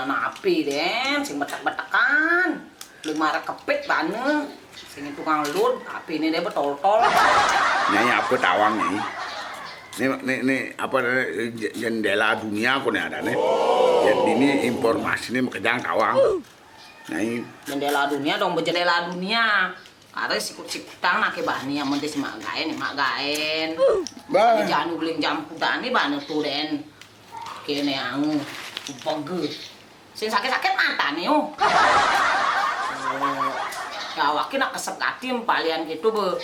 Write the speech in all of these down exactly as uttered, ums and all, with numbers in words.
Napi dén, sing betek-betekan. Beli marek kepit bana. Sing tukang lud, apiné dé betol-tol. Nyai apa tawang, Nyai? Ini, ini, ini apa, j-, jendela dunia koné adané. Jadi ini informasiné makejang tawang. Nyai. Jendela dunia dong, bejendela dunia. Karena sikut-sikutang naké bani amun té semak gaén, mak gaén. Bah. Janu beling jam kudani bana tuh dén. Kéné angu, pegé. Sing sakit-sakit matané, oh. Oh. Ya, awaké nak kesep gati palian gitu, be.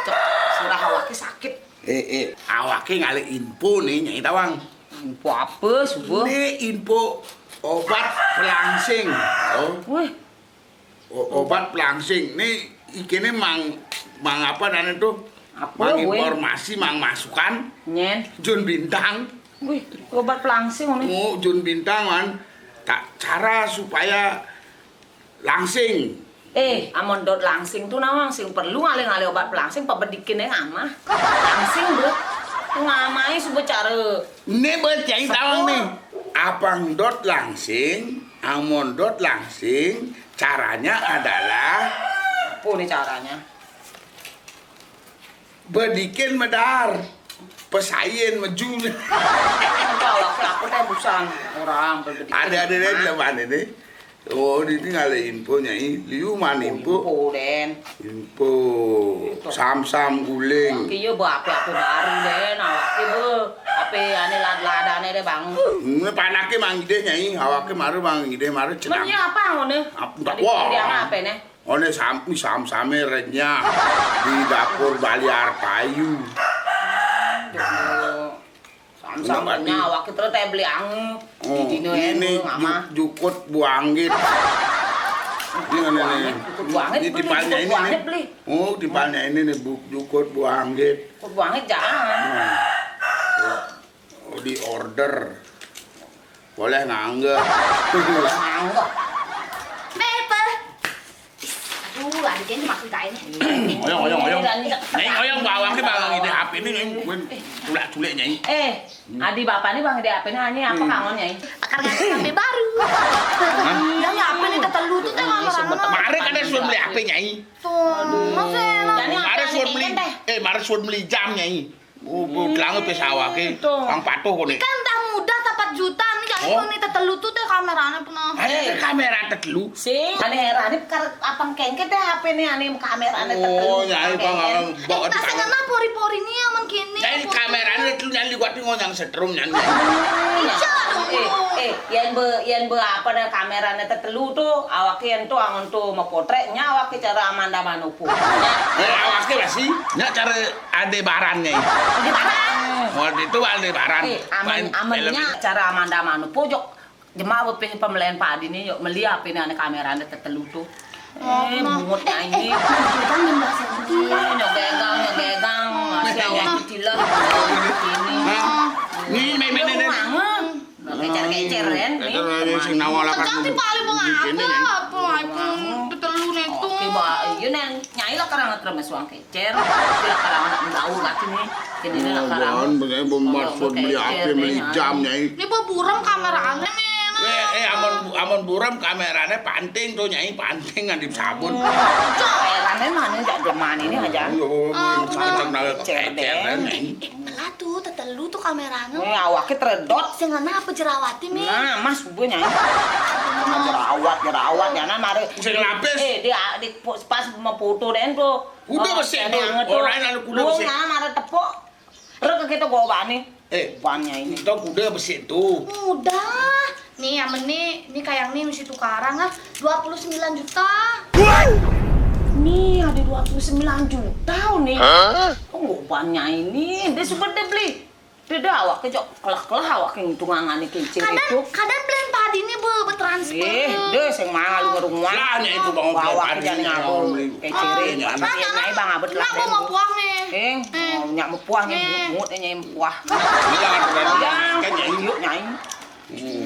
Cek sirah awaké sakit. Eh, eh, awaké ngalih info nih, Nyai Tawang. Info apa, subuh? Ini info obat pelangsing. Oh. Wih. O-, obat pelangsing. Nih, ikiné mang, mang apa namanya tuh? Apa, mang weh? Informasi, mang masukan. Nyén. Jun Bintang. Wih, obat pelangsing nih. Oh, Jun Bintang, man. Tak cara supaya langsing. Eh, amun dot langsing tuh nawang sing perlu ngalih-ngalih obat pelangsing, pabedikin aja ngamah. Langsing, Bro. Ngamahé suba cara. Ini buat Nyai Tawang nih. Abang dot langsing, amun dot langsing, caranya adalah apa nih caranya? Bedikin medar. Pesain meju. Enggak, aku, aku teh busan orang berbedikin. Ada, ada, ada, mana ini? Oh, ini ngalih info, Nyai. Liu mana info? Info, dén. Info. Itu. Sam-sam guling. Iya, ba, apa-apa baru, dén. Awaké, be. Apa ané lad-ladané dé, Bang? Ini panaké mangidih, Nyai. Awaké mara mangidih, mara cenang. Men iya apa ngoné? Apa, wah. Dia apa nih? Oné sam-, sam-samé renyah di dapur Bali Arpayu. Sam-sam renyah, awaké terus téh beli angu. Oh, di dina ini ngamah. Juk-, jukut buanggit. Ini mana nih? Jukut buanggit, ini beli, timpalnya jukut ini buanggit, nih. Beli. Oh, timpalnya ini nih, bu-, jukut buanggit. Jukut buanggit jangan. Hmm. Oh, di order. Boleh ngangge. Boleh ngangge. Bebe. Aduh, adiknya cuma kita ini. Oyong, oyong, oyong. Nyai, oyong bawa ke bang ini H P ini, Nyai. Gue culek-culek, Nyai. Eh, adi bapak ini bang di H P ini hanya apa kangen, Nyai? Akan ngasih H P baru. Hah? Yang H P ini tetelu tuh teh. Mari kada suruh beli H P, Nyai. Tuh, masih enak. Mari suruh beli, eh, mari suruh beli jam, Nyai. Oh, bu-, telange pis awake. Pang patuh kone. Ikan tak mudah sapat juta nih, jadi kone tetelu tuh teh kamerané punah. Ada kamera tetelu. Sing, ané heran nih, kar-, apang kengket deh H P nih, ané kamerané tetelu. Oh, nyai pang. Eh, tasnya ngena pori-pori nih, aman kini. Nyai kamerané tetelu, nyai liwat nih ngonyang setrum, nyai. Iya dong. Eh, eh, yang be, yang be apa dah kamerané tetelu tuh, awake yang tuh angon tuh mau potretnya awake cara Amanda Manopo. Eh, awake masih, nya cara Aldebaran, Nyai. Aldebaran. Waktu itu Aldebaran. Eh, aman, amannya cara Amanda Manu pojok. Jemak bepih pembelian padi nih, yuk meli apa ini ane kamera ane tetelu tuh. Eh, bungut Nyai. Nyok gegang, nyok gegang. Masih awak kecilan. Ini. Nah, ini, ini, ini. Kecer-kecer, Ren, nih. Kecer, Ren, sing nawalakan. Jadi paling mengapa? Apa? Aku tetelu nih tuh. Oke, Mbak. Iya, Neng. Nyai lah karang kremes uang kecer. Kira karang anak mendaur lagi nih. Kini ini lah karang. Jangan, bener, maksud beli H P, beli jam, Nyai. Ini bawa buram kamera aneh, men. Eh, eh, amun, amun buram kameranya panting tuh, Nyai. Panting ngadip sabun. Kameranya mana? Jok zaman ini aja. Iya, iya, iya. Kecer deh, Nyai. Lah tuh, tetelu tuh kameranya. Eh, awaknya teredot. Sing ngena apa jerawatnya, Mi? Nah, Mas, gue, Nyai. Jerawat, jerawat, ya, nah, mari. Sing lapis. Eh, dia, di, pas mau foto deh tuh. Kuda besik tuh. Orang lalu kuda besik. Nah, mari tepuk. Rek kita gobane. Eh, bannya ini. Itu kuda besik tuh. Udah. Nih, amen nih, ini kayak nih mesti tukaran lah. Dua puluh sembilan juta. Nih, ada dua puluh sembilan juta nih. Hah? Oh, bannya ini. Dia super deh beli. Dia dah awak kejok kelak-kelak awak yang hitungan ane kincir itu. Kadang beliin padi ini bu, betransfer. Eh, deh, sing mana lu ngerunguan? Lah, nya itu bang, bawa ke jana bu. Kecirin. Nah, Nyai bang abet lah. Nggak mau puang nih. Eh, nyak mepuah nih, mut nya mepuah. Yang, yuk, Nyai.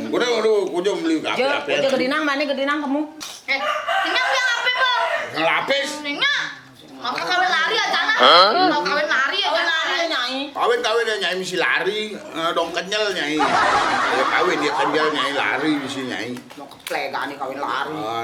Udah, udah, udah beli apa? Udah gedinang, mana gedinang kamu? Eh, ini yang apa, Bang? Ngelapis. Ini. Maka kawin lari aja nah. Hah? Mau kawin lari aja nah. Kawin, Nyai. Kawin, kawin ya, Nyai, mesti lari. Eh, dong kenyel, Nyai. Ya, kawin, ya, Tinggal nyai lari di sini, nyai. Mau keplek gak nih kawin lari. Oh,